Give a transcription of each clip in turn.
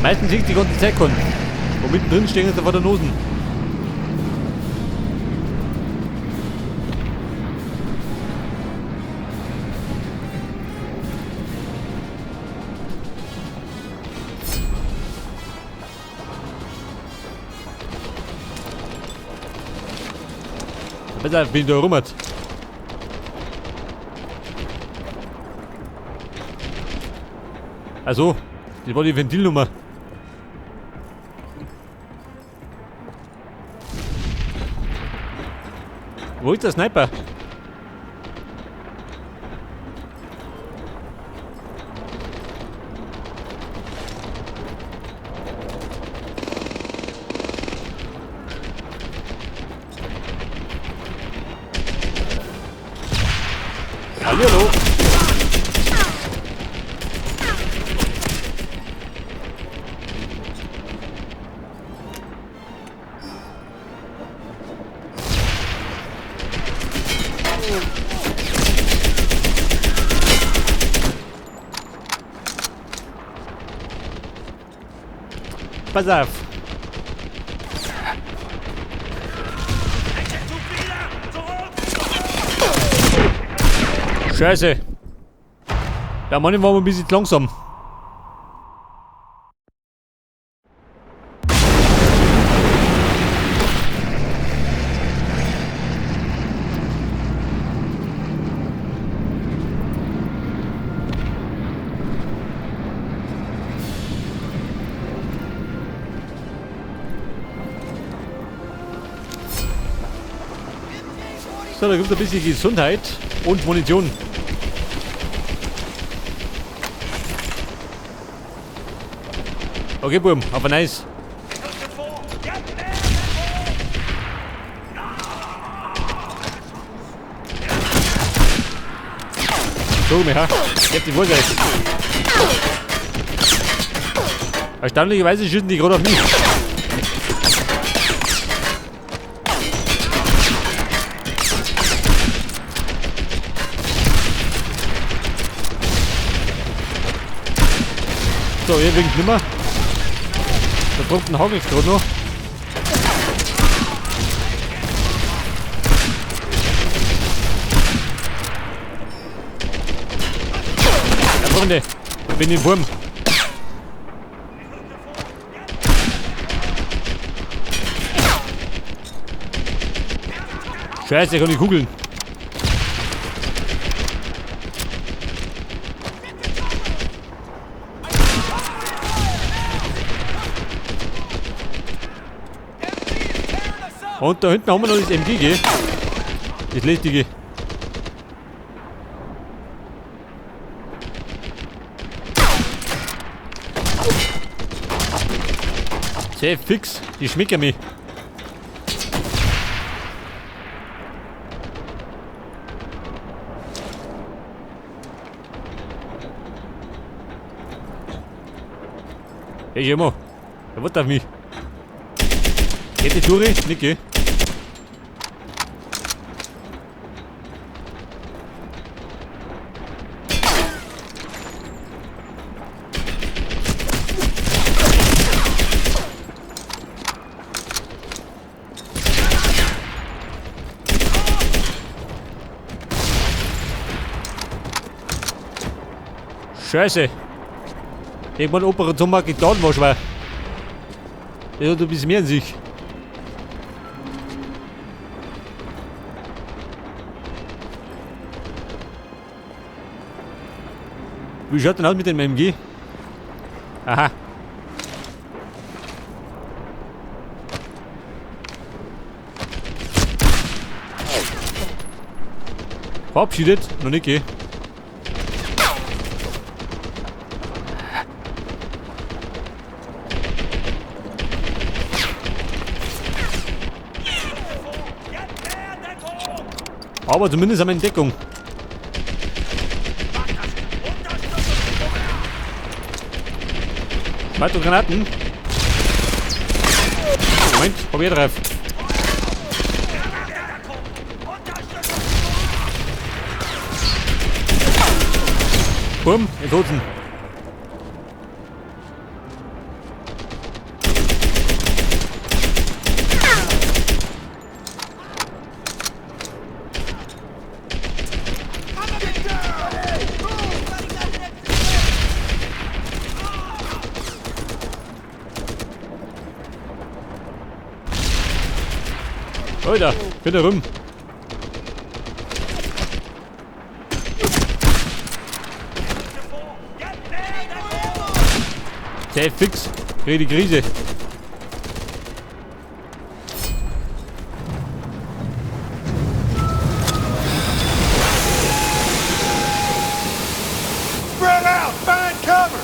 Meistens liegt die ganze Zeit keinen. Wo mittendrin stehen sie vor der Nosen. Besser, bin ich da rum. Also, das war die Ventilnummer. Wo ist der Sniper? Hallihallo! Pass auf! Scheiße! Der Mann war mal ein bisschen langsam. So, da gibt es ein bisschen Gesundheit und Munition. Okay, Buben, aber nice. So, mir, ha. Ich hab die Wurzel. Erstaunlicherweise schießen die gerade auf mich. So, hier winkt nimmer. Da drunten hagelt's gerade noch. Ja, Freunde, ich bin im Wurm. Scheiße, ich kann die Kugeln. Und da hinten haben wir noch das MG, gell? Das lästige. Sehr fix, die schmecken mich. Hey, Jemo, der wartet auf mich. Geht die durch? Nicht, gell? Scheiße. Irgendwann Operation getan war schwer. Das hat ein bisschen mehr in sich. Wie schaut denn aus mit dem MG? Aha. Verabschiedet? Noch nicht, gell? Aber zumindest haben wir Entdeckung. Weitere Granaten. Moment, probier drauf. Bumm, in Toten. Alter, bin da rum. Sehr fix. Krieg die Krise. Spread out! Find cover!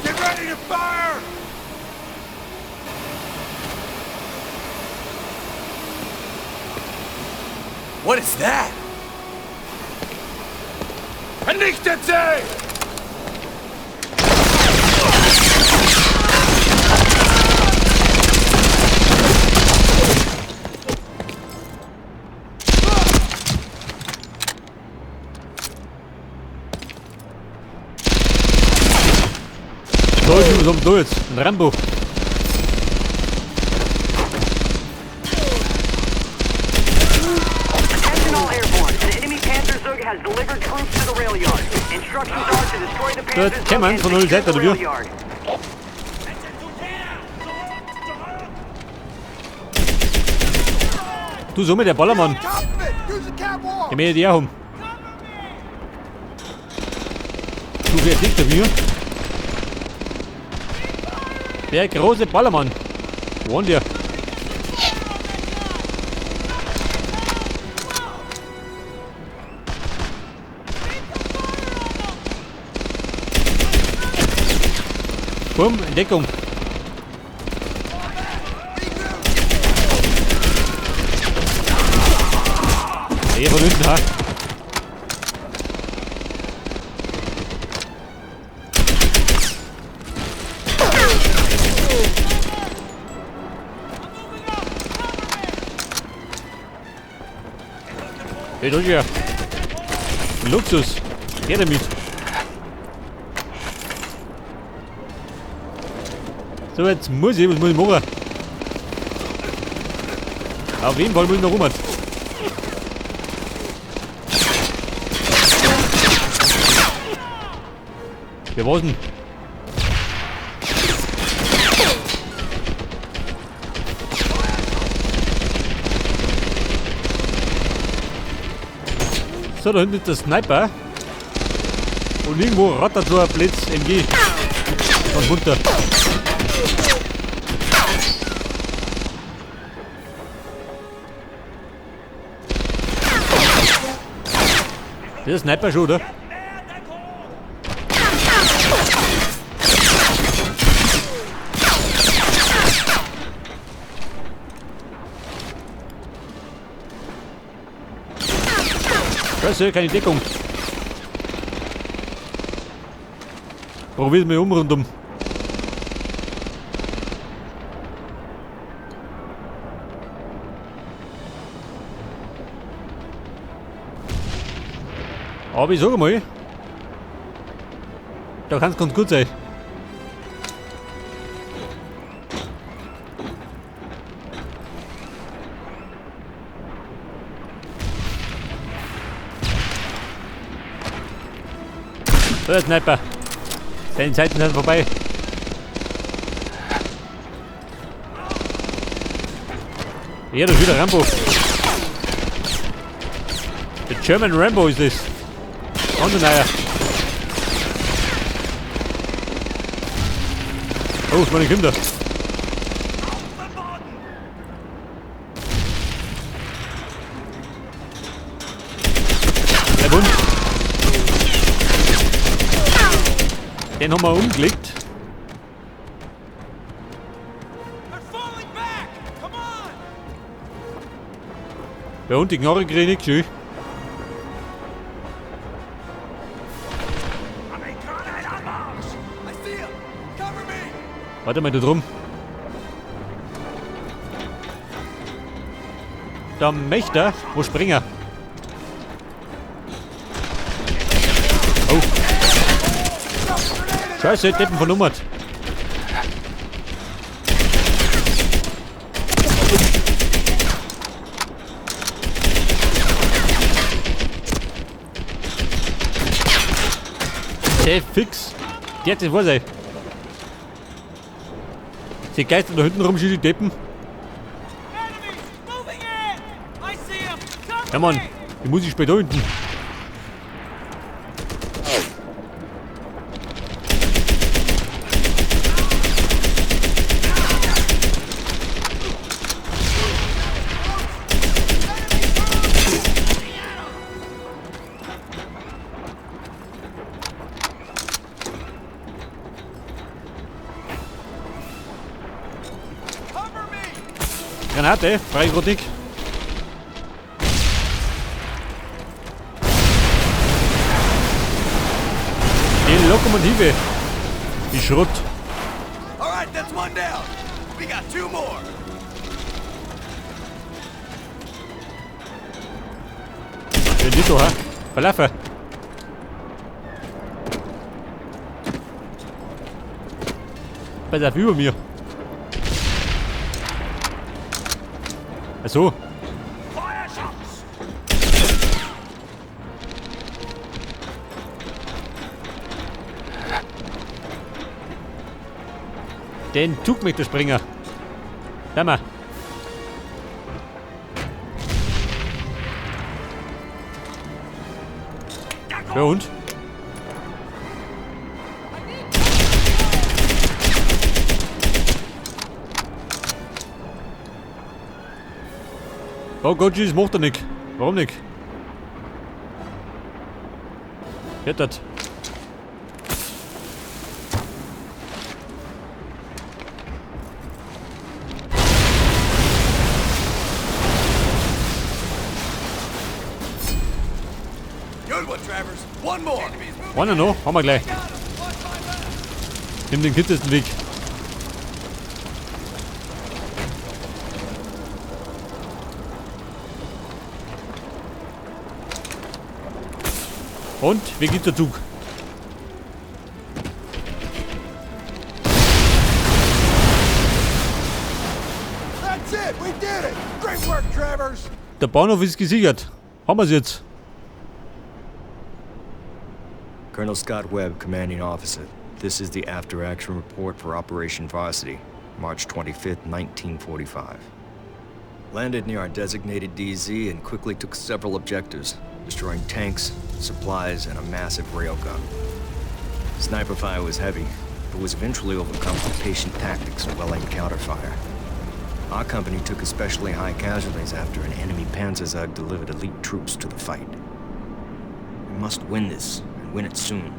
Get ready to fire! What is that? Vernichtet sie! So, was haben wir da jetzt? Ein Rambo. Attention all airborne. An enemy Panzerzug has delivered troops to the rail yard. Instructions are to destroy the Da Panzerzug kämen and von null secure Seite, the oder rail wie? yard. Du, so mit der Ballermann. Top of it! Use the cab wall! Ich möchte die auch haben. Du, wer liegt da mir? Der große Ballermann. Wo war der? Bumm, Entdeckung. Hier von hinten, ha? Hey, das ist ja Luxus. Her damit. So, jetzt muss ich, was muss ich machen? Auf jeden Fall muss ich noch rum. Wer war's denn? So, da hinten ist der Sniper. Und irgendwo rattert so ein Blitz MG. Von runter. Das ist Sniper schon, oder? Scheiße, keine Deckung. Probier's mal um rundum. Aber ich sage mal, da kann's ganz gut sein. So, der Sniper. Deine Zeiten sind vorbei. Ja, das ist wieder Rambo. Der German Rambo ist das. Ganz ein neuer. Oh, das meine Kinder. Bleib unten. Den haben wir umgelegt. Ja, und die Knarre krieg ich nicht schön. Warte mal da drum. Da möchte er wo springen. Oh. Scheiße, Deppen vernummert. Der fix. Der hat den Vorteil. Die Geister da hinten rumschießen, die Deppen. Ja Mann, die muss ich später hinten. Granate, Freigrottig. Die Lokomotive. Die Schrott. All right, that's one down. We got two more. Schön Dito, ha? Verlaufen. Pass auf, über mir. Ach so. Den Zug mit der Springer. Da mal. Ja und? Oh Gott, das macht er nicht. Warum nicht? Hört das. Good one, Travers. One more. Einer noch, haben wir gleich. Nimm den kürzesten Weg. Und, wie geht der Zug? That's it! We did it! Great work, Travers! Der Bahnhof ist gesichert. Haben wir's jetzt. Colonel Scott Webb, commanding officer. This is the after-action report for Operation Varsity, March 25th, 1945. Landed near our designated DZ and quickly took several objectives, destroying tanks, supplies, and a massive railgun. Sniper fire was heavy, but was eventually overcome with patient tactics and well-aimed counterfire. Our company took especially high casualties after an enemy Panzerzug delivered elite troops to the fight. We must win this, and win it soon.